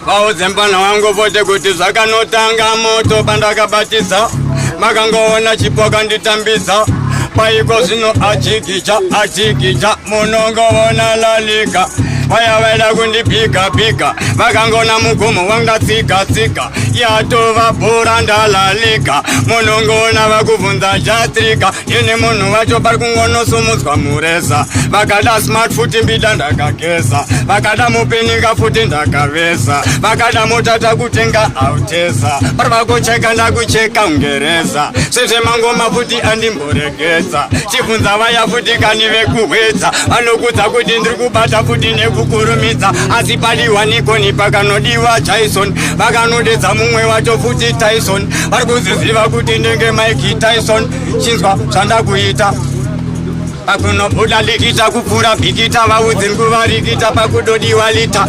Vaudze mupana wangu pote kuti zvakanotanga moto pandakabatidza, makangoona chipo kanditambidza. Paiko zvino achikicha achikicha, munongoona lalika. Vaya vaida kundipika pika, vakangona mugomo wangatsika tsika, yatova bhora ndalalika. Munongoona vakubvunza chatrika, ini munhu wacho pari kungonosumudzwa mureza. Vakada smart futi mbida ndakageza, vakada mupininga futi ndakaveza, vakada motata kutenga auteza, pari vakucheka ndakucheka ungereza. Sezvemangoma futi andimboregedza, chibvunza vaya futi kani vekuhwedza, vanokudza kuti ndiri kubata futi nekukurumidza. Asi padiwa Nikoni pakanodiwa Jason, vakanodedza mumwe wacho futi Tyson. Vari kuziziva kuti ndenge Mike Tyson. Chinzwa zvandakuita pakunobuda likita kupfuura bhikita, vaudze nguva rikita pakudodiwa lita.